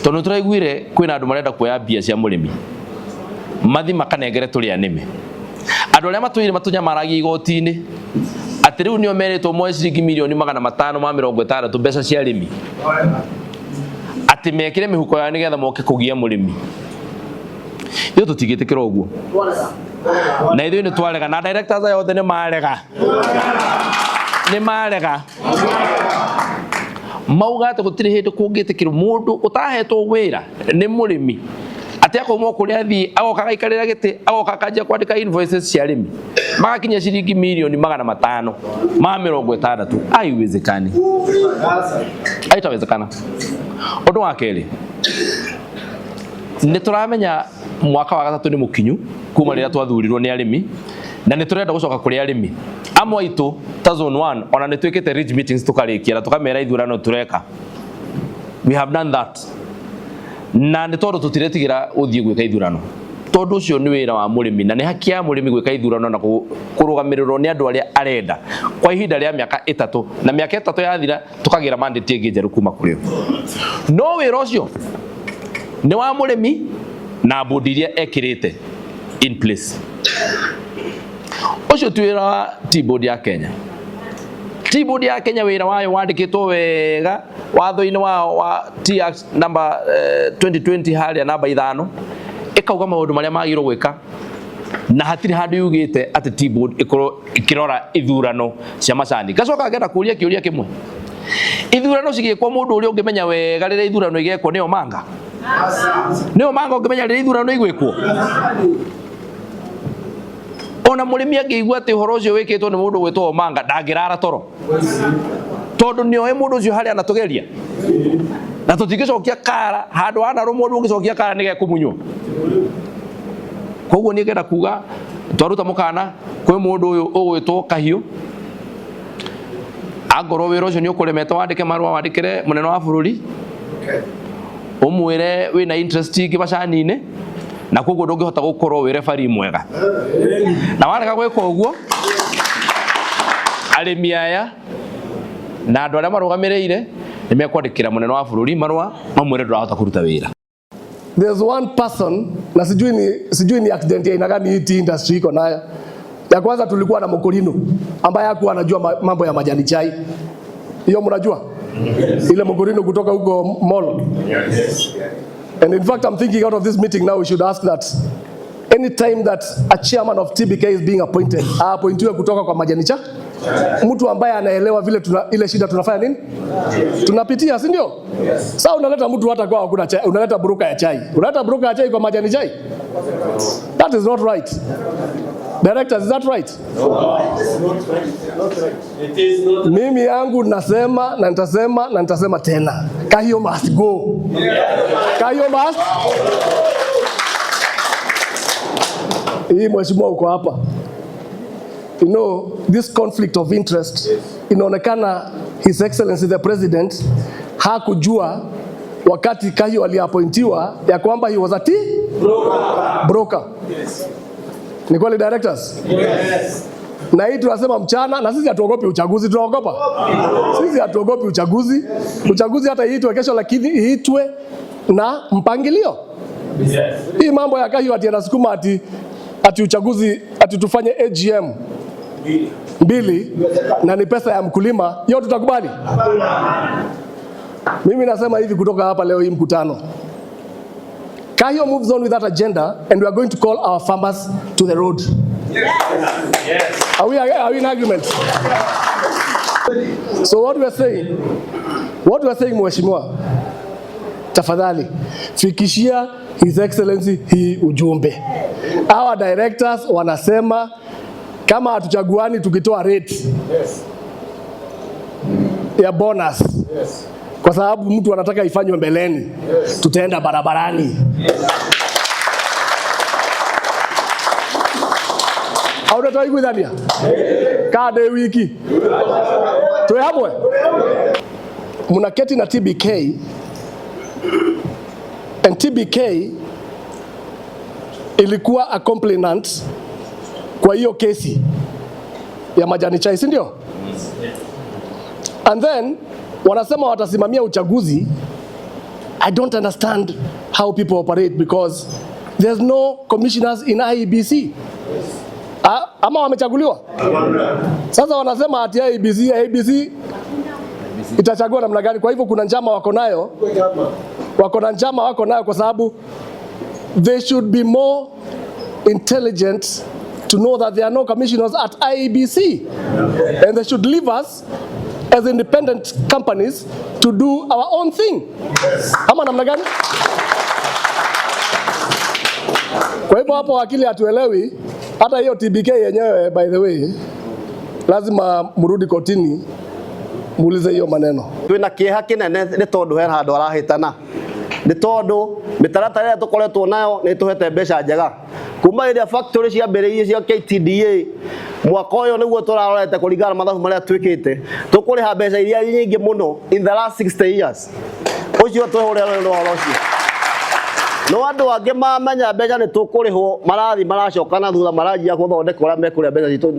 Tondu turaiguire kwina andu marenda kuoya mbia cia murimi mathi makanengere turia nime. Andu aria matwire matunyamaragia igoti-ini ati riu nio meritwo moe ciringi milioni 560 mbeca cia arimi ati mekire mihuko yao nigetha moke kugia murimi. Ithuĩ tũtingĩtĩkĩra ũguo na ithuĩ nĩ twarega na directors aya othe nĩ marega, nĩ marega mauga atĩ gũtirĩ hĩndĩ kũngĩtĩkĩrwo mũndũ ũtahetwo wĩra nĩ mũrĩmi atĩ akauma o kũrĩa athiĩ agoka agaikarĩra gĩtĩ agoka akanjia kwandĩka invoices cia arĩmi magakinya ciringi milioni 560. Haiwezekani, haitawezekana. Ũndũ wa kerĩ, nĩ tũramenya mwaka wa gatatũ nĩ mũkinyu kuma rĩrĩa twathurirwo nĩ arĩmi na nĩ tũrenda gũcoka kũrĩ arĩmi amwe aitũ ta zone 1 ona nĩ twĩkĩte ridge meetings tũkarĩkia na tũkamera ithurano tũreka. We have done that na nĩ tondũ tũtiretigĩra gũthiĩ gwĩka ithurano tondũ ũcio nĩ wĩra wa mũrĩmi na nĩ haki ya mũrĩmi gwĩka ithurano na kũrũgamĩrĩrwo nĩ andũ arĩa arenda kwa ihinda rĩa mĩaka 3 na mĩaka 3 yathira tũkagĩra mandate ĩngĩ njerũ kuma kũrĩ o. No wĩra ũcio nĩ wa mũrĩmi na board iria ekĩrĩte in place. Ũcio ti wĩra wa Tea Board ya Kenya. Tea Board ya Kenya wĩra wayo wandĩkĩtwo wega watho-inĩ wao wa Tea Act number 2020 harĩa namba 5 ĩkauga maũndũ marĩa magĩrĩirwo gwĩka na hatirĩ handũ yugĩte atĩ Tea Board ĩkorwo ĩkĩrora ithurano cia macani. Ngacoka ngenda kũria kĩũria kĩmwe, ithurano cigĩkwo mũndũ ũrĩa ũngĩmenya wega rĩrĩa ithurano igekwo nĩ Omanga? Nĩ Omanga ũngĩmenya rĩrĩa ithurano igwĩkwo? Ona mũrĩmi angĩigua atĩ ũhoro ũcio wĩkĩtwo nĩ mũndũ gwĩtwo Omanga ndangĩrara toro tondũ nĩoĩ mũndũ ũcio harĩa anatũgeria na tũtingĩcokia kara handũ anarũmwo ndũngĩcokia kara nĩgekũmunywo. Koguo niĩ ngenda kuga twaruta mũkana kwĩ mũndũ ũyũ ũgwĩtwo Kahiũ, angorwo wĩra ũcio nĩ ũkũremete wandĩke marũa wandĩkĩre mũnene wa bũrũri ũmwĩre wĩna interest ingĩ macani-inĩ na koguo ndũngĩhota gũkorwo wĩ referee mwega, na warega gwĩka ũguo arĩmi aya na andũ arĩa marũgamĩrĩire nĩ mekwandĩkĩra mũnene wa bũrũri marũa mamwĩre ndũrahota kũruta wĩra. There's one person na sijui ni accident ya aina gani hii tea industry iko nayo. Ya kwanza tulikuwa na Mokorino ambaye hakuwa anajua mambo ya majani chai. Hiyo mnajua? Ile Mokorino kutoka huko Molo. And in fact I'm thinking out of this meeting now we should ask that any time that a chairman of TBK is being appointed, appointiwe kutoka kwa majani chai. Mtu ambaye anaelewa vile ile shida tunafanya nini? Tunapitia, si ndio? Yes. Sasa unaleta mtu hata kwa hakuna chai, unaleta broker ya chai. Unaleta broker ya chai kwa majani chai? That is not right. Directors, is that right? No. It is not. Mimi yangu nasema na nitasema na nitasema tena. Kahiu must go. Yes. Kahiu must. Hii mheshimiwa uko hapa. You know, this conflict of interest, yes. Inaonekana His Excellency the President hakujua wakati Kahiu aliappointiwa ya kwamba he was a tea broker. Yes. Ni kweli directors? Yes. Na hii tunasema mchana na sisi hatuogopi uchaguzi, tunaogopa? Sisi hatuogopi uchaguzi. Uchaguzi hata iitwe kesho lakini iitwe na mpangilio. Yes. Hii mambo ya Kahiu ati anasukuma ati uchaguzi ati tufanye AGM 2 na ni pesa ya mkulima, hiyo tutakubali? Mimi nasema hivi kutoka hapa leo hii mkutano. Kahiu moves on with that agenda and we are going to call our farmers to the road. Yes. Yes. Are we in agreement? So what we are saying mheshimiwa, tafadhali fikishia His Excellency hii ujumbe. Our directors wanasema kama hatuchaguani tukitoa rate, yes, ya bonus, yes, kwa sababu mtu anataka ifanywe mbeleni, yes, tutaenda barabarani. Yes. Hautatoiguithania? Kade wiki. Tuwe hamwe? Mnaketi na TBK and TBK ilikuwa a complainant kwa hiyo kesi ya majani chai, si ndio? And then wanasema watasimamia uchaguzi. I don't understand how people operate because there's no commissioners in IEBC. Ah, ama wamechaguliwa? Sasa wanasema ati IEBC, IEBC itachagua namna gani? Kwa hivyo kuna njama wako nayo, wako na njama wako nayo kwa sababu they should be more intelligent to know that there are no commissioners at IEBC and they should leave us as independent companies to do our own thing. Ama namna gani? Kwa hivyo hapo akili hatuelewi. Hata hiyo TBK yenyewe, by the way, lazima mrudi kotini muulize hiyo maneno. Twina kieha kinene ni tondu he handu arahitana, ni tondu mitaratara ĩrĩa tũkoretwo nayo nĩ ĩtũhete mbeca njega kuma rĩrĩa factory ciambĩrĩirie cia KTDA. Mwaka ũyũ nĩguo tũrarorete kũringana na mathabu marĩa twĩkĩte, tũkũrĩha mbeca iria nyingĩ mũno in the last 60 years. Ũcio twĩhũrĩra rũĩ ũhoro ũcio, no andũ angĩ mamenya mbeca nĩ tũkũrĩhwo, marathiĩ maracoka na thutha, maranjia gũthondeka ũrĩa mekũrĩa mbeca citũ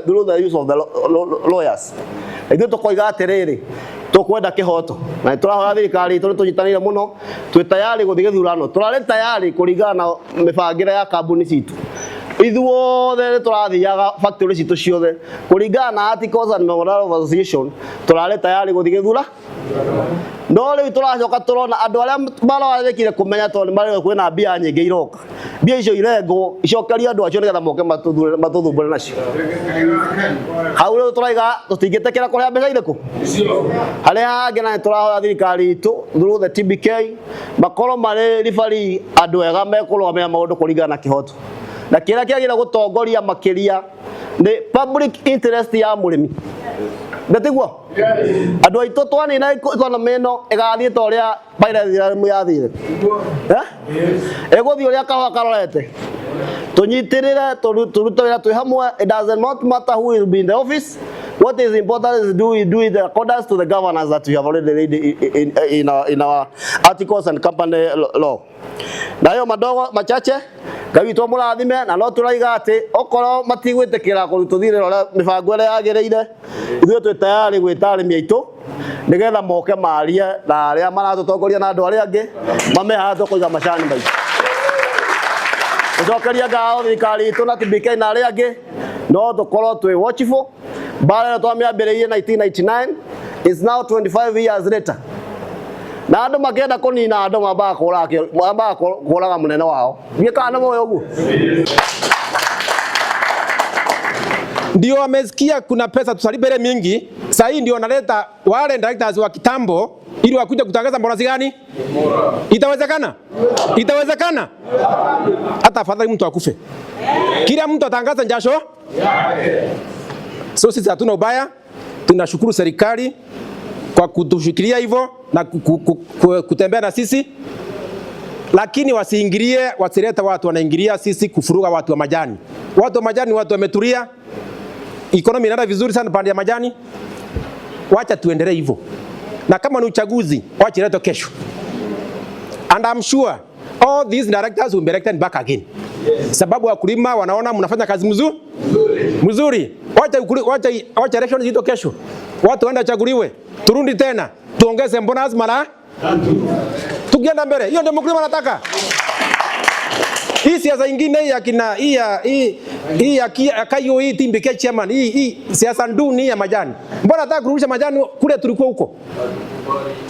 through the use of the lawyers. Ithuĩ tũkoiga atĩrĩrĩ, tũkwenda kĩhoto na nĩ tũrahoya thirikari itũ nĩ tũnyitanĩire mũno. Twĩ tayari gũthiĩ gĩthurano, tũrarĩ tayari kũringana na mĩbangĩre ya kambuni citũ. Ithuothe nĩ tũrathiaga factory citũ ciothe kũringana na articles and memorandum of association, tũrarĩ tayari gũthiĩ gĩthura, no rĩu tũracoka tũrona andũ arĩa mararĩkire kũmenya tondũ nĩ marĩwe kwĩna mbia nyingĩ iroka, mbia icio irengwo icokerio andũ acio nĩgetha moke matũthumbũre nacio. Hau rĩu tũraiga tũtingĩtĩkĩra kũrĩha mbeca irĩkũ harĩa hangĩ, na nĩ tũrahoya thirikari itũ through the TBK makorwo marĩ ribari andũ ega mekũrũgamĩrĩra maũndũ kũringana na kĩhoto, na kĩrĩa kĩagĩrĩire gũtongoria makĩria nĩ public interest ya mũrĩmi. Ndĩtiguo andũ aitũ twanina economy ĩno ĩgathiĩ ta ũrĩa pyrethrum yathire. Eh? Ĩgũthiĩ ũrĩa kahũa karorete. Tũnyitĩrĩre, tũrute wĩra twĩ hamwe. It doesn't not matter who will be in the office. What is important is do we do it in accordance to the governance that we have already laid in our articles and company law. Na hayo madogo machache, Ngai witũ amũrathime, na no tũraiga atĩ okorwo matigwĩtĩkĩra tũthire ũrĩa mĩbango ĩrĩa yagĩrĩire, ithuĩ twĩ tayari gwĩta arĩmi aitũ nĩgetha moke marie na arĩa maratũtongoria na andũ arĩa angĩ mame haha tũkũiga macani maitũ. Gũcokeria ngatho thirikari itũ na TBK na arĩa angĩ, no tũkorwo twĩ watchful. Mbara ĩno twamĩambĩrĩirie 1999, is now 25 years later, na andũ makĩenda kũnina andũ mambaga kũraga mambaga kũraga mũnene wao. Ndiĩ kana nĩ mũĩ ũguo. Ndio wamesikia kuna pesa tutalipa ile mingi. Sasa hii ndio wanaleta wale directors wa kitambo ili wakuja kutangaza bonus gani? Itawezekana? Itawezekana? Hata afadhali mtu akufe. Kila mtu atangaza jasho. So sisi hatuna ubaya, tunashukuru serikali kwa kutushikilia hivyo na kutembea na sisi, lakini wasiingilie, wasilete watu wanaingilia sisi kufuruga watu wa majani. Watu wa majani watu wametulia, economy inaenda vizuri sana pande ya majani, wacha tuendelee hivyo, na kama ni uchaguzi wacha iletwe kesho, and I'm sure all these directors will be elected back again. Sababu wakulima wanaona mnafanya kazi mzuri mzuri. Wacha election zito kesho, watu waende wachaguliwe, turudi tena tuongeze bonus mara tukienda mbele. Hiyo ndio mkulima anataka. Hii siasa ingine hii ya kina hii ya hii ya Kayo, hii TBK chairman, hii siasa nduni ya majani. Mbona nataka kurudisha majani kule tulikuwa huko?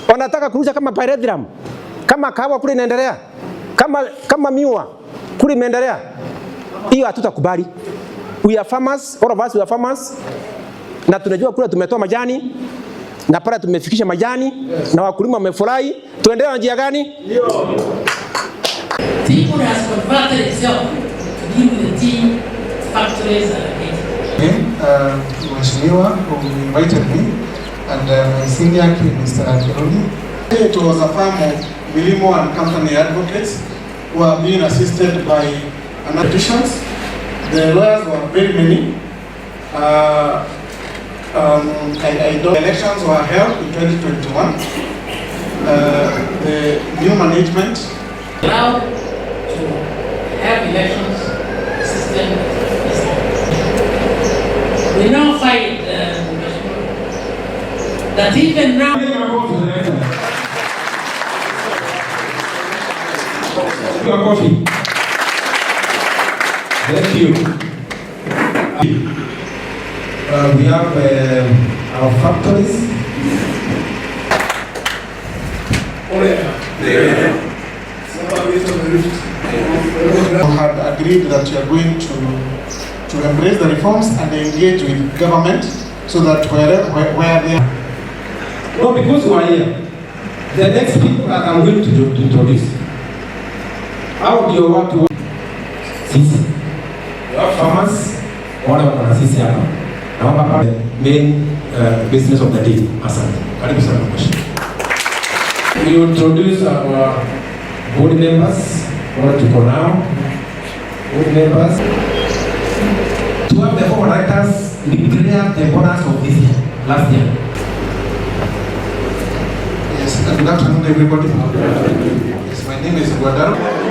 Wanataka kurudisha kama pyrethrum, kama kahawa kule inaendelea, kama miwa kule imeendelea. Hiyo hatutakubali. We are farmers, all of us we are farmers. Na tunajua kule tumetoa majani na pale tumefikisha majani na wakulima wamefurahi. Tuendelee na njia gani? Tea Board has converted itself to deal with the tea factories and Again, Mheshimiwa who invited me and my senior Mr. Kiruni. It was a firm of Milimo and Company Advocates who are being assisted by petitions. The lawyers were very many. I don't, elections were held in 2021. The new management allowed to have elections system is on. We now find that even now Makofi. Thank you. We have our factories. We had agreed that we are going to embrace the reforms and engage with government so that where they are. No, because we are here. The next people that I'm going to introduce. Hao ndio watu sisi. We have farmers wale wako na sisi hapa. Naomba pale main business of the day. Asante. Karibu sana mheshimiwa. We introduce our board members wale tuko nao. Board members. To have the four directors declare the bonus of this year, last year. Yes, good afternoon, everybody. Yes, my name is Guadaro.